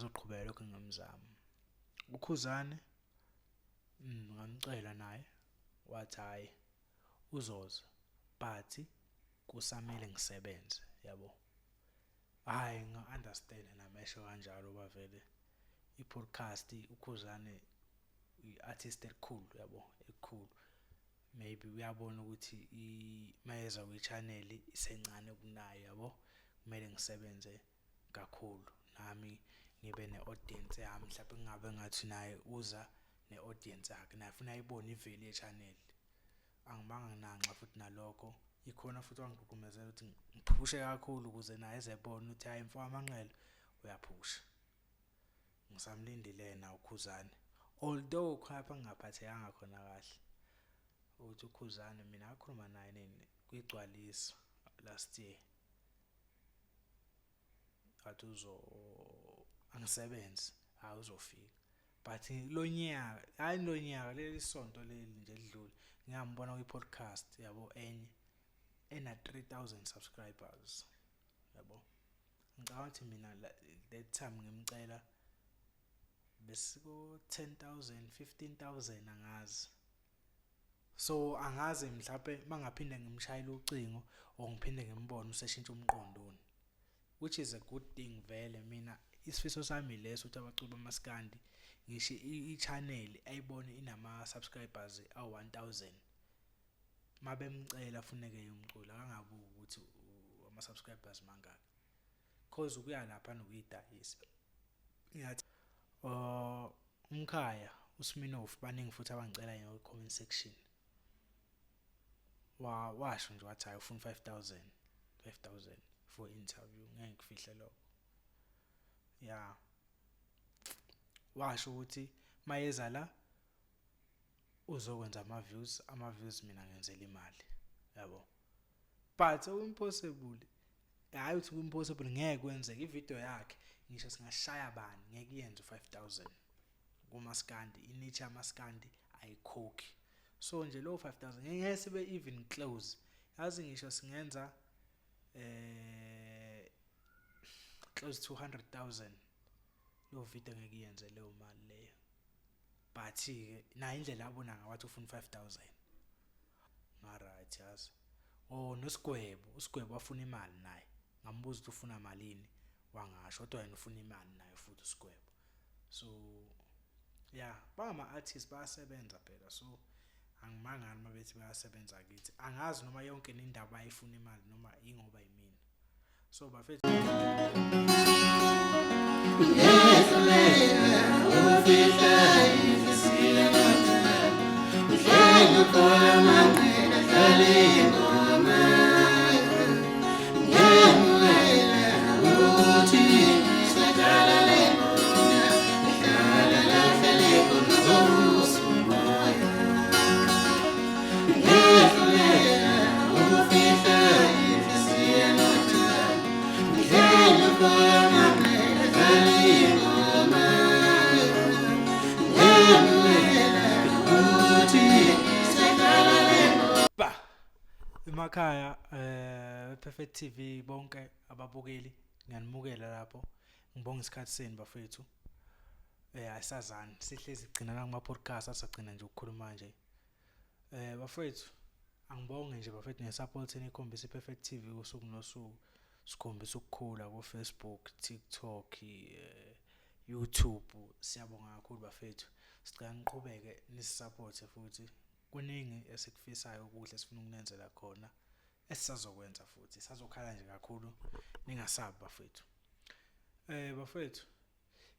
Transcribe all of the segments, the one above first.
Ngisazoqhubeka lokhu ngimzama. UKhuzani ngamcela naye wathi hhayi uzoza but kusamele ngisebenze yabo. Hhayi nga-understand nami esho kanjalo ngoba vele i-podcast uKhuzani i-artist elikhulu yabo elikhulu. Maybe uyabona ukuthi mayeza kwi-channel isencane kunaye yabo, kumele ngisebenze kakhulu nami ngibe ne-audience yami mhlawumbe kungabe ngathi naye uza ne-audience yakhe naye funa ayibone i-value ye-channel. Angibanga nanxa futhi nalokho ikhona futhi wangigqugqumezela ukuthi ngiphushe kakhulu ukuze naye ezebona ukuthi hhayi mfo waManqele uyaphusha. Ngisamlindile yena uKhuzani although khona ngingaphathekanga khona kahle ukuthi uKhuzani mina ngakhuluma naye nini kwigcwalisa last year wathi uzo angisebenzi hayi uzofika but lo nyaka hayi lo nyaka leli sonto leli nje elidlule ngiyambona kwi-podcast yabo enye ena 3000 subscribers yabo. Ngicabanga ukuthi mina that time ngimcela besiko 10000 15000 angazi. So angazi mhlawumbe mangaphinde ngimshayele ucingo or ngiphinde ngimbone useshintsha umqondo, which is a good thing vele. Mina isifiso sami leso ukuthi abaculi bamaskandi ngisho i-channel ayibone inama subscribers awu 1000 mabemcela funeke umculo akangabuki ukuthi ama subscribers mangaki, cause ukuya lapha nokuyidayisa. Ngiyathi umkhaya uSminoff baningi futhi abangicela yena ku-comment section, washo nje wathi hayi ufuna 5000 5000 for interview. Ngeke ngikufihle lokho ya, washo ukuthi mayeza la uzokwenza ama-views, ama-views mina ngenzela imali yabo. But oku-impossible, hhayi ukuthi ku-impossible, ngeke kwenzeke. Ividiyo yakhe ngisho singashaya bani ngeke iyenze u-5000 kumaskandi, i-niche yamaskandi ayikhokhi. So nje lowo 5000 ngeke sibe even close, yazi ngisho singenza close to 100,000 leyo video ngeke iyenze leyo mali leyo. But-ke nayo indlela abona ngawathi ufuna 5000 nga-right yazi. Oh noSigwebo, uSigwebo wafuna imali naye, ngambuza ukuthi ufuna malini wangasho, kodwa yena ufuna imali naye futhi uSigwebo. So yeah, bangama-artist bayasebenza phela, so angimangali uma bethi bayasebenza kithi. Angazi noma yonke nendaba bayifuna imali noma ingoba yimina. So bafethu ba emakhaya Perfect TV bonke ababukeli ngiyanimukela lapho, ngibonga isikhathi senu bafethu. Asazani sihlezi gcina la kuma podcast, asagcina nje ukukhuluma nje. Bafethu angibonge nje bafethu nge-support enikhombisa i-Perfect TV usuku nosuku. Sikhombisa ukukhula ku Facebook, TikTok, YouTube. Siyabonga kakhulu bafethu. Sicela niqhubeke nisisupport futhi. Kuningi esikufisayo okuhle esifuna ukunenzela khona esisazokwenza futhi. Sazokhala nje kakhulu ningasabi bafethu. Bafethu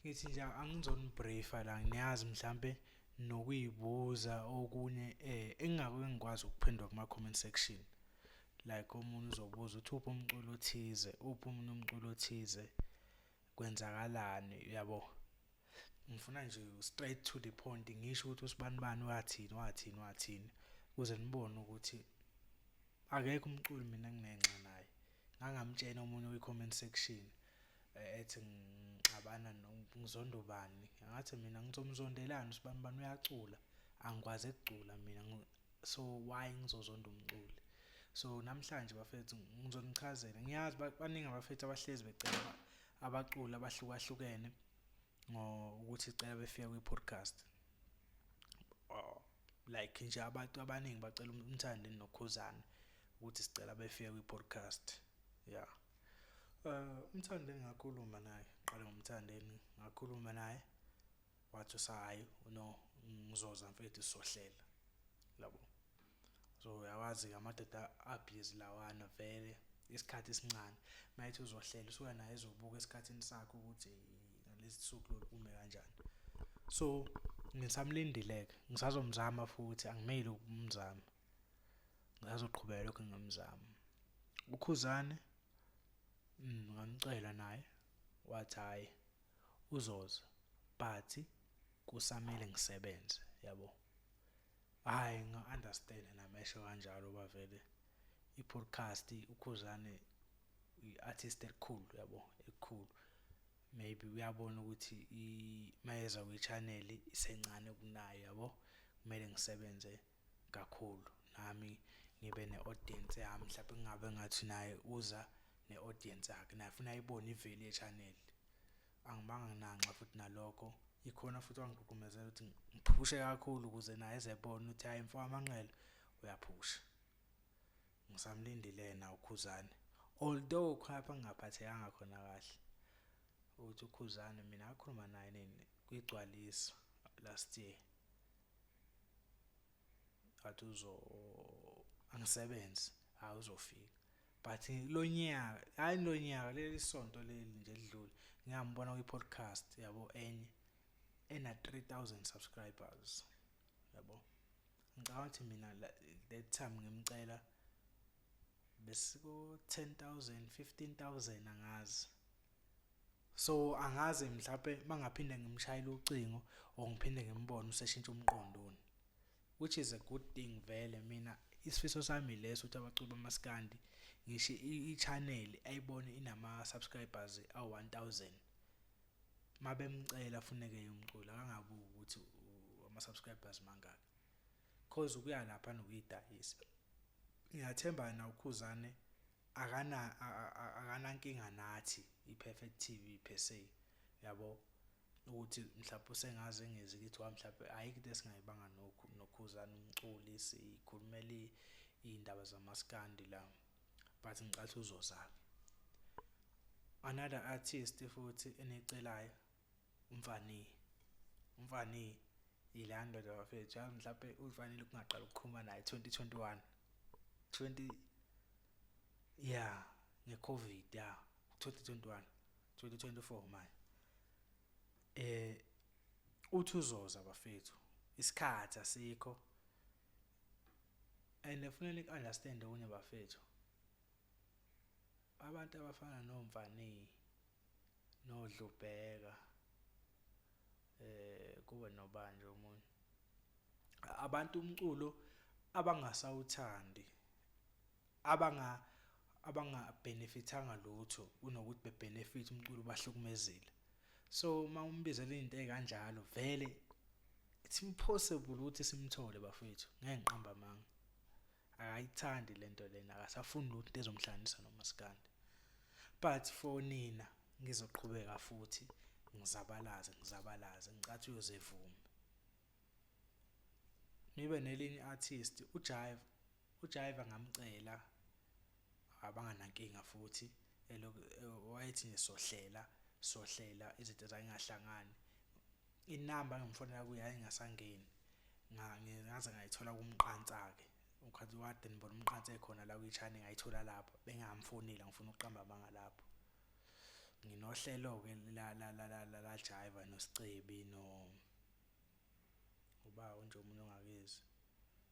ngithi nje angizonibriefa la, niyazi mhlambe nokuyibuza okunye engingake ngikwazi ukuphendula kuma comment section. Like omunye uzobuza ukuthi uphi umculo othize, uphi omunye umculo othize, kwenzakalani yabo. Ngifuna nje straight to the point ngisho ukuthi usibanibani wathini wathini wathini ukuze nibone ukuthi akekho umculi mina enginenxa naye. Ngangamtshela omunye kwi-comment section ethi ngixabana ngizonda ubani, ngathi mina ngizomzondelani usibanibani uyacula, angikwazi ukucula mina, so why ngizozonda umculi. So namhlanje bafethu ngizonichazela, ngiyazi baningi abafethu abahlezi becela abaculi abahlukahlukene. Ngokuthi cela befike kwi-podcast. Oh, like nje abantu abaningi bacela uMthandeni noKhuzani ukuthi sicela befike kwi-podcast. Yeah. UMthandeni ngakhuluma naye, ngiqale ngoMthandeni, ngakhuluma naye wathi usayi no ngizoza mfethu sizohlela. Yabo. So uyawazi-ke amadoda abhizi lawana vele isikhathi esincane. Mayethi uzohlela usuka naye ezobuka esikhathini sakhe ukuthi ngalesi suku lolu kume kanjani. So ngisamlindile-ke, ngisazomzama futhi angimeli ukumzama. Ngisazoqhubeka lokhu ngimzama. UKhuzani ngamcela naye wathi hhayi uzoza but kusamele ngisebenze yabo. Hhayi nga-understand-a nami esho kanjalo ngoba vele i-podcast uKhuzani i-artist elikhulu yabo, elikhulu. Maybe uyabona ukuthi mayeza kwi-channel isencane kunaye yabo, kumele ngisebenze kakhulu nami ngibe ne-audience yami mhlawumbe kungabe ngathi naye uza ne-audience yakhe naye funa ayibone i-value ye-channel. Angibanga nanxa futhi nalokho ikhona futhi wangigqugqumezela ukuthi ngiphushe kakhulu ukuze naye ezebona ukuthi hhayi mfo waManqele uyaphusha. Ngisamlindile yena uKhuzani although khona ngingaphathekanga khona kahle ukuthi uKhuzani mina ngakhuluma naye nini kwigcwalisa last year wathi uzo angisebenzi hayi uzofika but lo nyaka hayi lo nyaka leli sonto leli nje elidlule ngiyambona kwi-podcast yabo enye ena 3000 subscribers yabo. Ngicabanga ukuthi mina that time ngimcela besiko 10000 15000 angazi. So angazi mhlawumbe mangaphinde ngimshayele ucingo or ngiphinde ngimbone useshintsha umqondo, which is a good thing vele. Mina isifiso sami leso ukuthi abaculi bamaskandi ngisho i-channel ayibone inama subscribers awu-1000 mabemcela funeke umculo akangabuki ukuthi ama subscribers mangaki, cause ukuya lapha nokuyidayisa. Ngiyathemba na uKhuzane akanankinga nathi i-Perfect TV per se yabo, ukuthi mhlawumbe usengaze engeze kithi wa mhlawumbe ayikho into esingayibanga noKhuzani umculi, sikhulumela iy'ndaba zamaskandi la, but ngicela uzoza-ke. Another artist futhi eniyicelayo uMfani, uMfani ila ndoda bafethu, yazi mhlawumbe uMfani lokhu ngaqala ukukhuluma naye 2021 20 yeah nge-COVID, yeah 2021 2024 manje. Uthi uzoza bafethu, isikhathi asikho and kufanele niku-understand okunye bafethu, abantu abafana noMfani noDlubheka kube nobanje omunye, abantu umculo abangasawuthandi, abanga-benefit-anga lutho kunokuthi be-benefit umculo ubahlukumezile. So uma umbizela izinto ey'kanjalo vele it's impossible ukuthi simthole bafethu, ngeke ngiqambe amanga. Akayithandi lento lena, akasafuni lutho into ezomhlanganisa nomaskandi. But for nina ngizoqhubeka futhi ngizabalaze ngizabalaze ngicathi uyoze evume. Ngibe nelinye i-artist uJive, uJive ngamcela abanganankinga futhi elokhu wayethi nje sohlela sohlela izinto zayingahlangani. Inamba engimfonela kuyo yayingasangeni, ngaze ngayithola kuMqansa-ke ukhathi kade ngibona uMqansa ekhona la kwi-channel ngayithola lapho bengingamfoneli angifuni ukuqamba amanga lapho. Nginohlelo-ke la la la la la Jive noSicebi no uba nje omunye ongakezi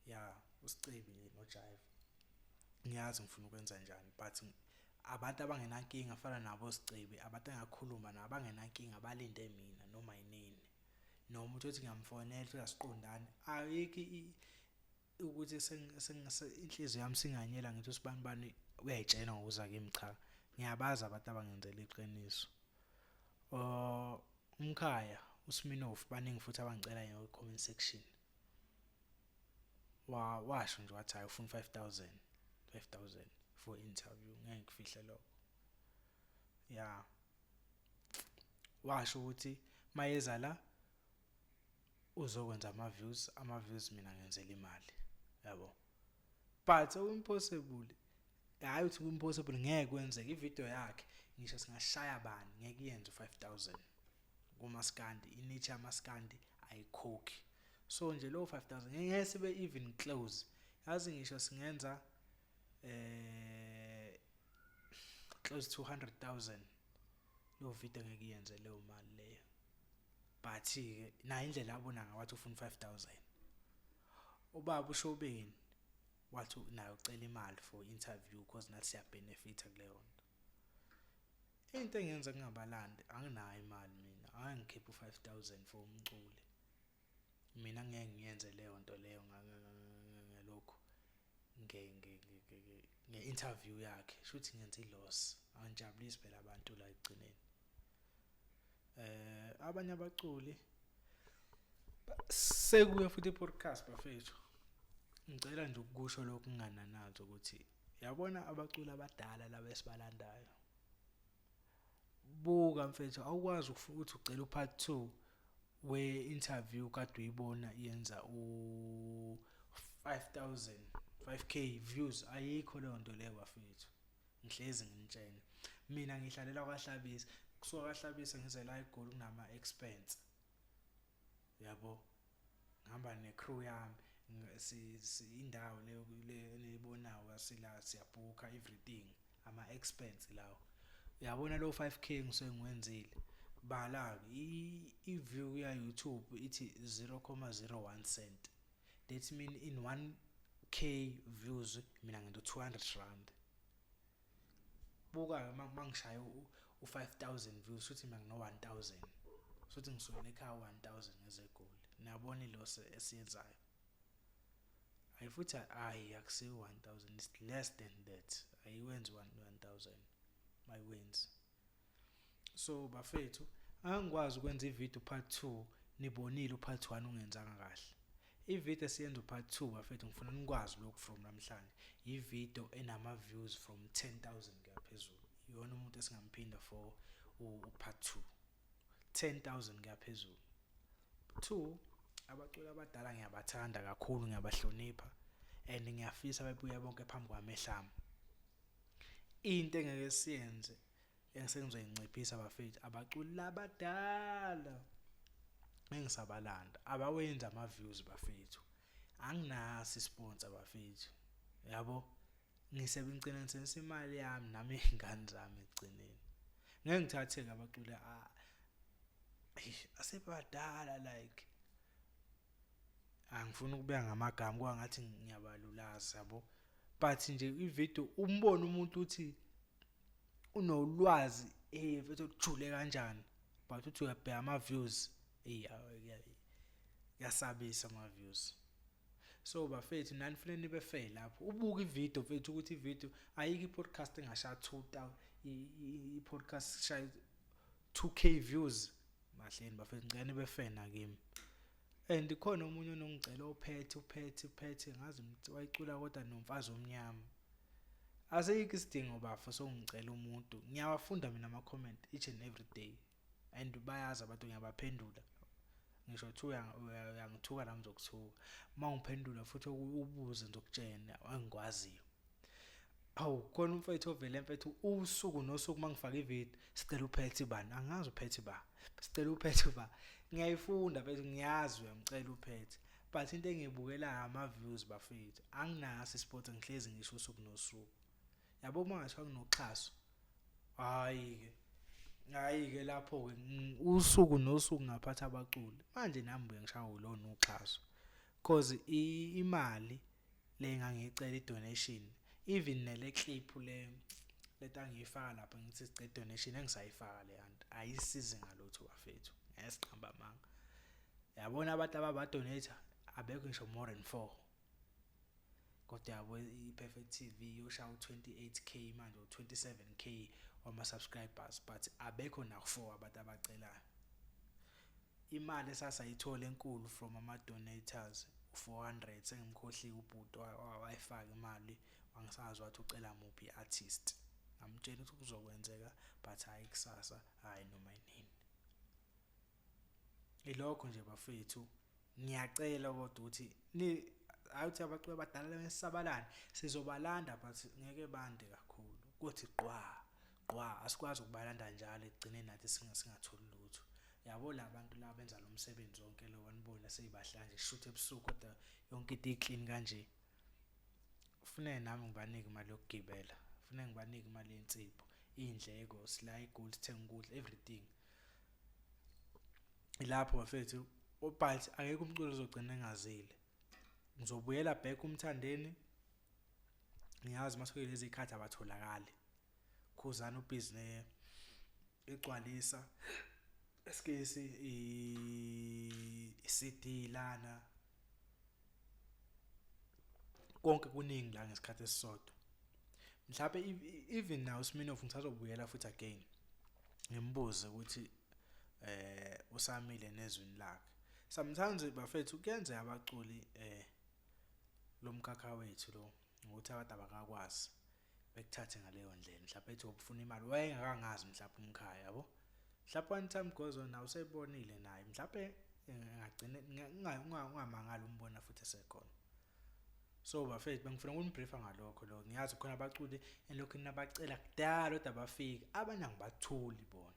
ya uSicebi nje noJive. Ngiyazi ngifuna ukwenza njani but abantu abangenankinga fana nabo Sicebi, abantu engakhuluma nabo abangenankinga balinde mina noma yinini, noma utholukuthi ngiyamfonela uthole asiqondani, ayikho ukuthi inhliziyo yami singanyela ngithi usibanibani uyayitshela ngokuza kimi, cha ngiyabazi abantu abangenzela iqiniso. Umkhaya uSminofu baningi futhi abangicela nge-comment section, washo nje wathi hhayi ufuna 5000 5000 for interview, ngeke ngikufihle lokho. Ya washo ukuthi Mayeza la uzokwenza ama-views, ama-views mina ngenzela imali, yabo. But oku-impossible, hhayi ukuthi ku-impossible, ngeke kwenzeke. Ividiyo yakhe ngisho singashaya bani ngeke iyenze u-5000 kumaskandi, i-niche yamaskandi ayikhokhi. So nje lowo 5000 ngeke sibe even close. Yazi ngisho singenza close to 100,000, leyo video ngeke iyenze leyo mali leyo. But-ke nayo indlela abona ngayo, wathi ufuna u-5000. Ubaba uShobeni wathi naye ucela imali for interview, cause nathi siya-benefit-a kuleyo nto. Into engenza ngingabalandi, anginayo imali mina, angeke ngikhiphe u-5000 for umculi. Mina ngeke ngiyenze leyo nto leyo ngalokhu nge-interview yakhe, shuthi ngenza i-loss. Angijabulisi phela abantu la ekugcineni. Abanye abaculi sekuya futhi i-podcast bafethu. Ngicela nje ukusho lokhu ngingananazi ukuthi yabona abaculi abadala laba esibalandayo. Buka mfethu, awukwazi ukuthi ucela u-part 2 we-interview kade uyibona yenza u-5000, 5K views. Ayikho leyo nto leyo bafethu, ngihlezi nginitshela. Mina ngihlalela kwaHlabisa, kusuka kwaHlabisa ngize la eGoli kunama expense, yabo. Ngihamba ne-crew yami, indawo leyo le eniyibonayo sila, siyabhukha everything, ama expense lawo. Uyabona lo 5K ngisuke ngiwenzile, bala-ke i-view ya YouTube ithi 0.01 cent. That mean in 1K views mina ngenza 200 rand. Buka mangishaya u-5000 views, futhi mina ngino 1000, futhi ngisukela ekhaya 1000 ngeze eGoli. Niyabona i-loss esiyenzayo. Hayi futhi, hayi, akusiyo 1000, it's less than that. Ayiwenzi 1000, ayiwenzi. So bafethu, angikwazi ukwenza ivideo part 2 nibonile u-part 1 ungenzanga kahle. Ivideo esiyenza u-part 2 bafethu, ngifuna nikwazi lokhu from namhlanje, ivideo enama views from 10,000 kuya phezulu, iyona umuntu esingamphinda for u-part 2, 10,000 kuya phezulu. Two, abaculi abadala ngiyabathanda kakhulu, ngiyabahlonipha and ngiyafisa bebuye bonke phambi kwamehlo ami. Into engeke siyenze engisengizoyinciphisa bafethu, abaculi labadala engisabalanda abawenzi ama-views bafethu. Anginaso i-sponsor bafethu, yabo. Ngigcina ngisebenzisa imali yami nami, iy'ngane zami ekugcineni. Ngeke ngithathe-ke abaculi asebadala, like angifuni ukubeka ngamagama kwangathi ngiyabalulaza, yabo, but nje ivideo umbone umuntu uthi unolwazi mfethu olujule kanjani, but uthi uyabheka ama-views, eyi, kuyasabisa ama-views. So bafethu, nani kufanele nibe fair lapho. Ubuke ivideo mfethu, ukuthi ivideo ayikho, i-podcast engashaya 2000, i-podcast shaya 2K views. Mahleni bafethu, ngicela nibe fair nakimi. And khona omunye onongicela ophethe uphethe uphethe, ngazi wayicula kodwa nomfazi omnyama. Asikho isidingo bafo songicela umuntu. Ngiyawafunda mina ama-comment each and every day and bayazi abantu, ngiyabaphendula. Ngisho kuthiwa uyangithuka nami ngizokuthuka, uma ungiphendula futhi ubuze ngizokutshela engikwaziyo. Hawu, khona umfethu ovele mfethu usuku nosuku uma ngifaka ividiyo, "Sicela uphethe bani?" Angazi uphethe ba, "Sicela uphethe ba." Ngiyayifunda mfethu, ngiyazi uyamcela uphethe, but into engiyibukelayo ama-views bafethu. Anginaso i-sponsor, ngihlezi ngisho usuku nosuku, yabo. Uma ngathiwa kunoxhaso, hhayi-ke, hhayi-ke, lapho-ke usuku nosuku ngaphatha abaculi. Manje nami ngibuye ngishawe ilona uxhaso, cause imali le engangiyicela i-donation, even nele clip le lento angiyifaka lapha ngithi sicela i-donation, engisayifaka leya nto ayisizi ngalutho bafethu, ngeke siqamba amanga. Yabona abantu ababa-donate abekho ngisho more than four, kodwa yabo i-Perfect TV yoshaya u-28K manje, u-27K wama-subscribers, but abekho naku-four abantu abacelayo. Imali esasayithola enkulu from ama-donators u-400, sengimkhohliwe ubhuti wayifaka imali, wangisazi wathi ucela muphi i-artist. Ngamtshela ukuthi kuzokwenzeka, but hhayi kusasa, hhayi noma yinini. Ilokho nje bafethu, ngiyacela kodwa ukuthi ni hayi ukuthi abaculi abadala besabalane, sizobalanda but ngeke bande kakhulu. Kuthi qwa qwa asikwazi ukubalanda njalo ekugcineni nathi singatholi lutho. Yabo la bantu laba benza lo msebenzi wonke lo wanibona seyibahle kanje shuthe ebusuku kodwa yonke into i-clean kanje. Kufuneka nami ngibanike imali yokugibela, kufuneka ngibanike imali yensipho, iy'ndleko sila eGoli sithenga ukudla everything. Ilapho bafethu but akekho umculo ozogcina engazile. Ngizobuyela back uMthandeni, ngiyazi uma sekuyilezi zikhathi abatholakali. Khuzani ubhizi egcwalisa esikesi i-CD lana konke kuningi la ngesikhathi esisodwa. Mhlampe even nawo uSminoff ngisazobuyela futhi again ngimbuze ukuthi usamile nezwini lakhe. Sometimes bafethu kuyenzeka abaculi lomkhakha wethu lo ngokuthi abantu abakakwazi bekuthathe ngaleyo ndlela mhlawumbe ethi ubufuna imali wayengakangazi mhlawumbe umkhaya yabo. Mhlawumbe one time goes on nawe usebonile naye mhlawumbe engagcine ungamangali umbona futhi esekhona. So bafethu bengifuna ukunibriefa ngalokho lo ngiyazi khona abaculi enilokhu nabacela kudala kodwa abafiki abanye angibatholi bona.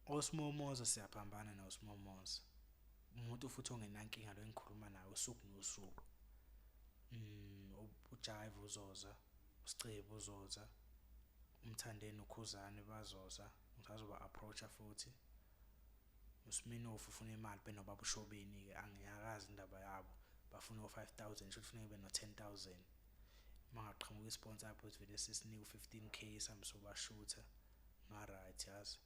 Osimomoza siyaphambana nosimomoza. Umuntu futhi ongenankinga lo engikhuluma naye usuku nosuku. UJive uzoza, uSicebi uzoza, uMthandeni uKhuzani bazoza, ngisazoba approach-a futhi. USminofu ufuna imali benoBaba uShobeni-ke angiyakazi indaba yabo bafuna o-5,000 shuthi kufuneka kube no-10,000. Uma ngaqhamuka i-sponsor lapho sivele sisinike u-15 K sihambe sobashutha nga-right yazi.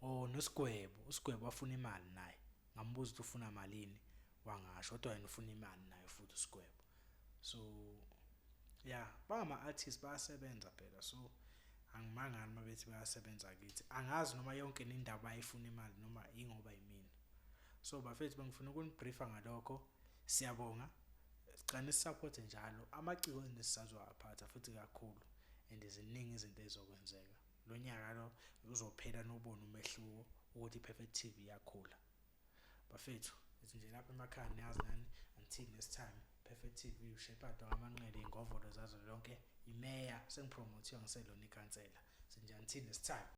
Oh noSigwebo, uSigwebo wafuna imali naye ngambuza ukuthi ufuna malini wangasho kodwa yena ufuna imali naye futhi uSigwebo. So yeah bangama-artist bayasebenza phela so angimangali uma bethi bayasebenza kithi. Angazi noma yonke nendaba bayifuna imali noma yingoba yimina. So bafethu bengifuna ukunibriefa ngalokho. Siyabonga. Sicela nisupporte njalo. Amaciko esisazowaphatha futhi kakhulu and ziningi izinto ezizokwenzeka. Lo nyaka lo uzophela nobone umehluko ukuthi i-Perfect TV iyakhula. Bafethu ithi nje lapha emakhaya niyazi nani until next time Perfect TV uShepherd wakaManqele ingovolo zazo lonke imeya sengipromothiwe ngiselona ikhansela. Sinje until next time.